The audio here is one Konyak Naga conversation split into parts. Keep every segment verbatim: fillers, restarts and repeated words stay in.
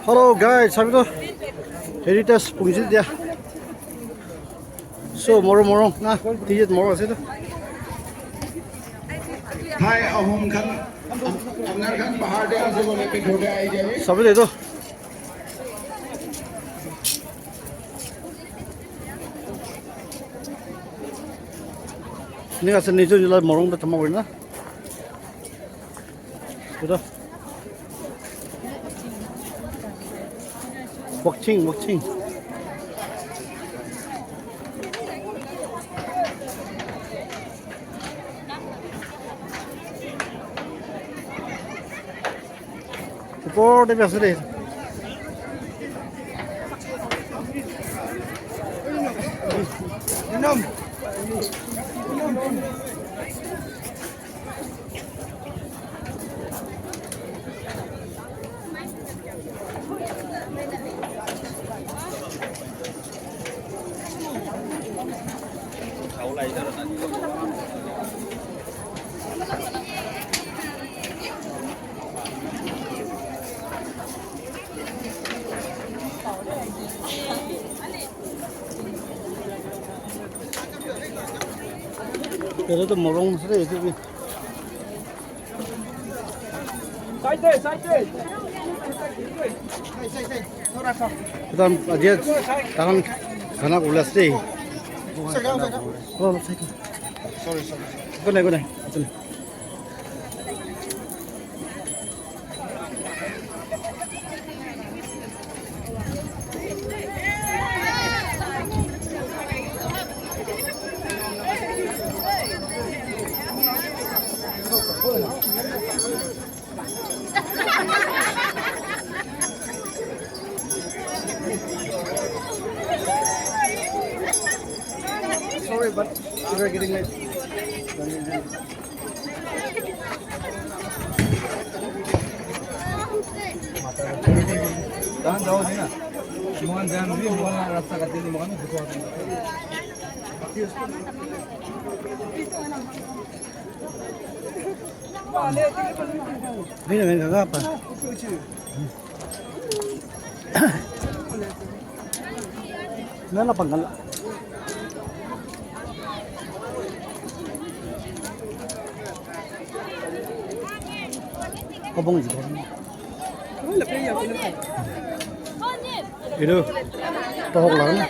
Hello guys, আমি তো হেৰিটেজ পুগিছে এতিয়া। চ' মৰং মৰং না, টিকেট মৰং আছে তো। Thai Ahom khan, apnar khan bahar te ase bole bhi ghor te aayi jabe. Sabi de to. Ni ase nijo jila morong ta thama kori na. Ito. Wakching, wakching. Upor te bhi ase de. Ete to morong ase de, etu bhi. Side de, side de. Side, side, side. Thoda sa. Ekdam aji tahan khana khula ase de. Side, side, side. Olop, olop side. Sorry, sorry. Ekো নাই, একো নাই. Sorry, but we are getting late. Tahan jao de na. Mohan jam de, mohan rasta kati de, mohan bhukha ase. Mira, venga, va, pa. Nana panggal. Kobong ji. Itu tohok lang na.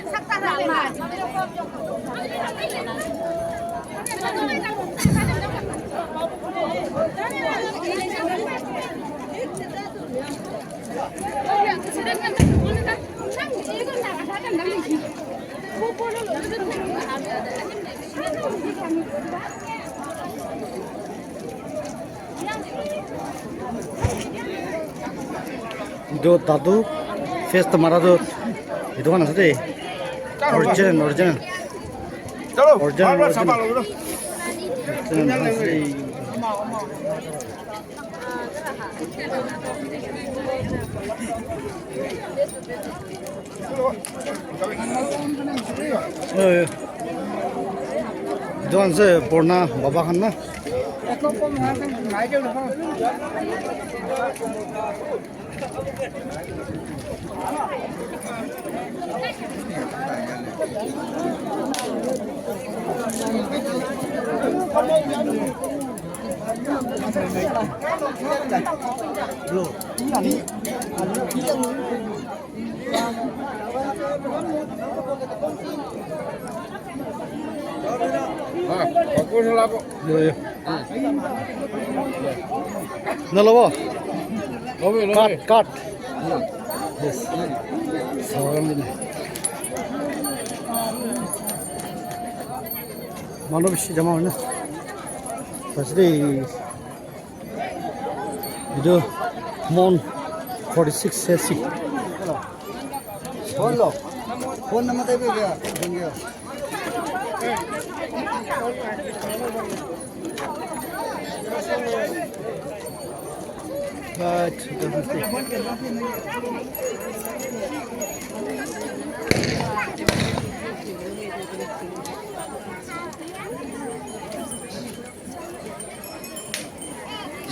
Etu tattoo face toh mara toh etu khan ase de. Original, original. Chalo, original, bar bar original. Original ase. Oi. Etu khan ase purana baba khan na. Ah, bagus lah, Bu. Iya, iya. Nalobo. Lobi, lobi. Cut, cut. Yes. Salam ini. Manu bishi jama hoina. Tasri. Etu Mon forty six C C. Phone lo. Phone number de bhi gaya.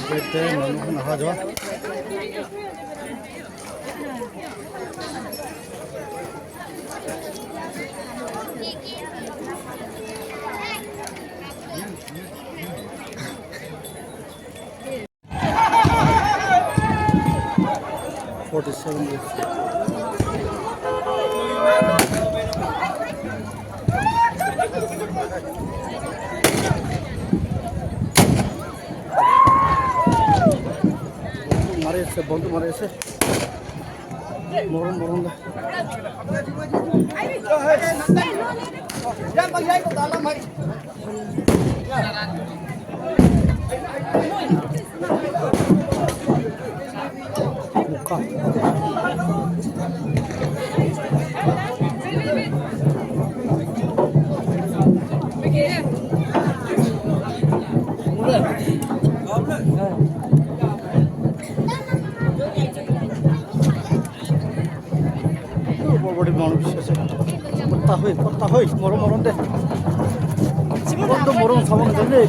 Gate te manu khan aha jua. Forty-seven. Mari ase, bondu mari ase. Moron, moron da. Bor bor manu bishi ase. Kotha hoi, kotha hoi, morom morom de. Bondu morom sabo na jane.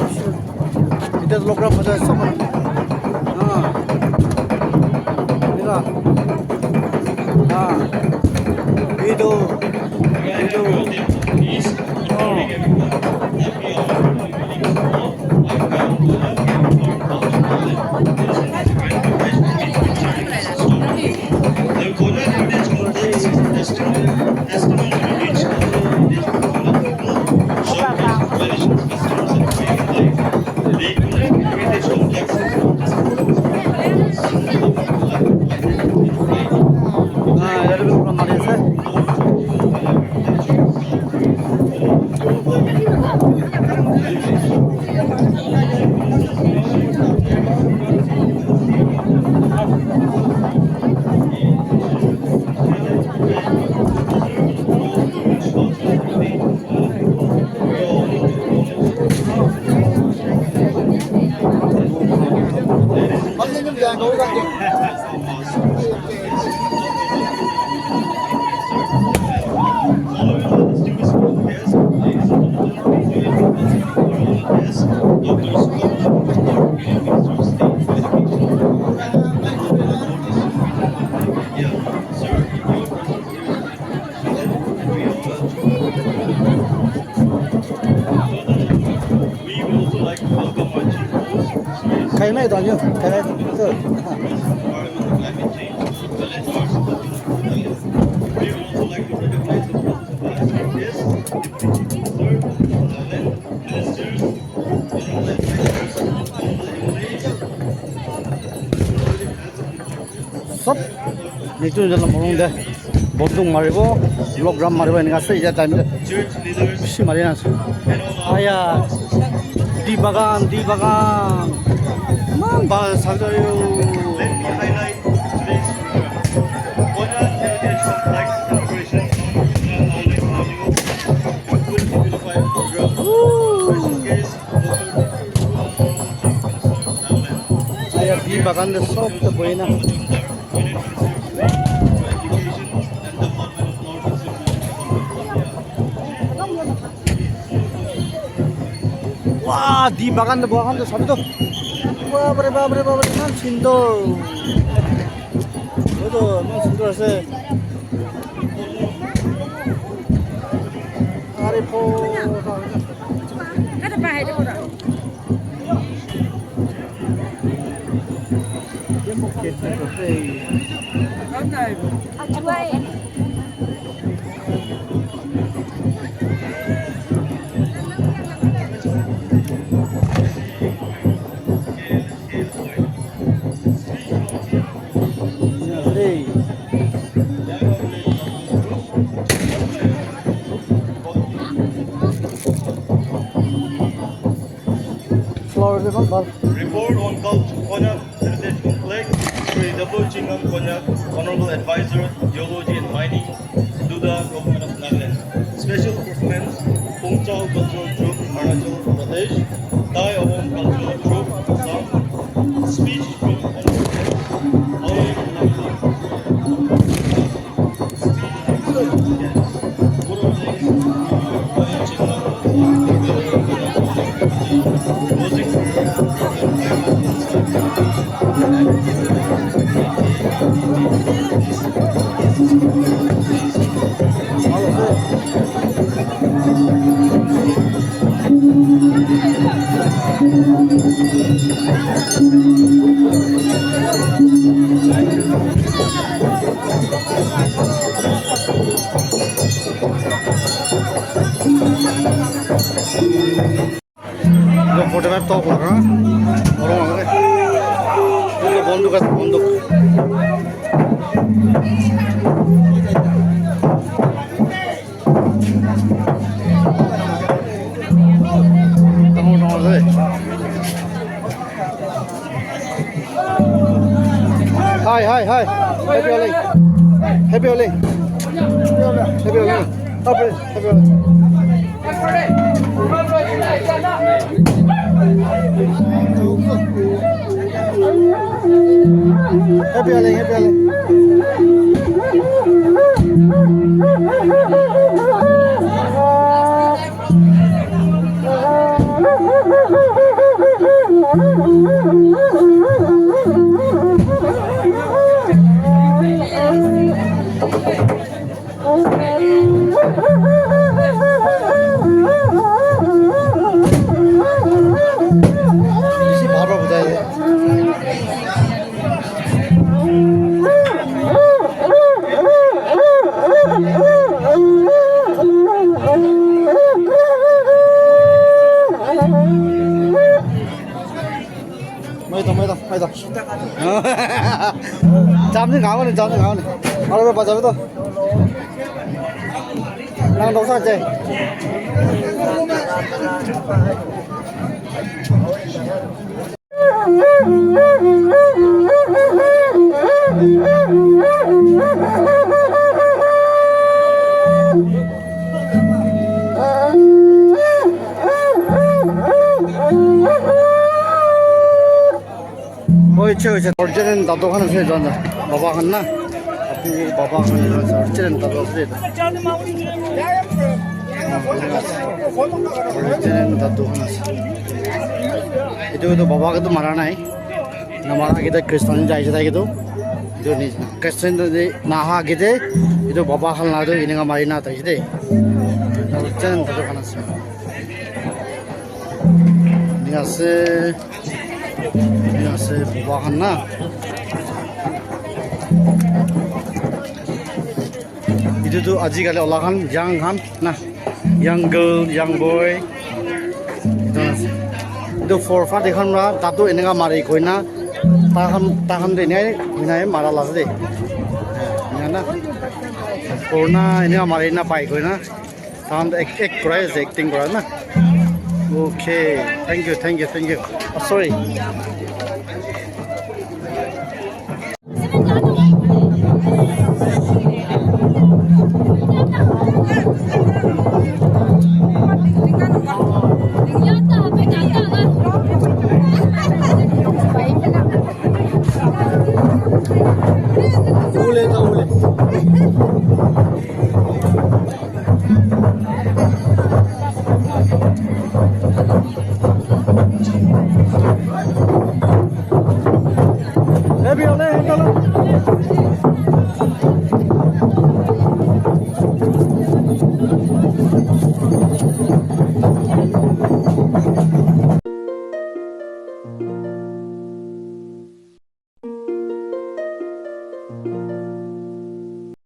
Eta logra maja sabo. Ha. Mira. Ha. Etu. Etu. Oh. Ah, ya le veo una María José. Kainai danya, kainai. Sob nitu jala morung de bonduk maribo, log drum maribo enika ase. Etia time te bishi mari na ase. Aya, tea bagan, tea bagan. Iman bhal sabi toh. Aya, tea bagan te sob te bohi na. Wah, tea bagan te, bagan te sabi toh. Bapre, bapre, bapre, iman sundor. Oi toh, iman sundor ase. Are po. Flower de bhal. Report on cult Konyak Heritage Complex, Shri W. Chingam Konyak, Honorable Advisor, Geology and Mining, Duda, Government of Nagaland. Special performance, Pungchal Cultural Troupe, Arunachal Pradesh, Tai Awang Cultural Troupe, Assam, speech from Honorable Aung Lamla. Forty five to, ha? Oro, oro. Bonduk ase, bonduk. Dangor, dangor ase. Hi, hi, hi. Happy Holi. Happy Holi. Happy Holi. Happy, happy Holi. Happy Holi, happy Holi. Mai ta, mai ta, mai ta. Jam ni gawa ni, jam ni gawa ni. Aro ba jabe to. Nang dok sa je. Oi, che, che, original dadu khan ase, jana. Baba khan na. Apu baba khan ase, original dadu ase. Original dadu khan ase. Etu, etu baba ke tu mara nai. Namara ke tu Christian jai jai ke tu. Etu ni Christian tu de naha ke de. Etu baba khan la tu ini ka mari na tai de. Original dadu khan ase. Enika ase, enika ase, baba khan na. Etu tu ajikali ola khan, young khan na, young girl, young boy. Etu ase. Etu forefather khan para dadu enika mari koina, takhan, takhan tu enika, enika mara la ase de. Enika na. Purana enika mari na pai koina. Sound act, act kora ase, acting kora na. Okay, thank you, thank you, thank you. Oh, sorry.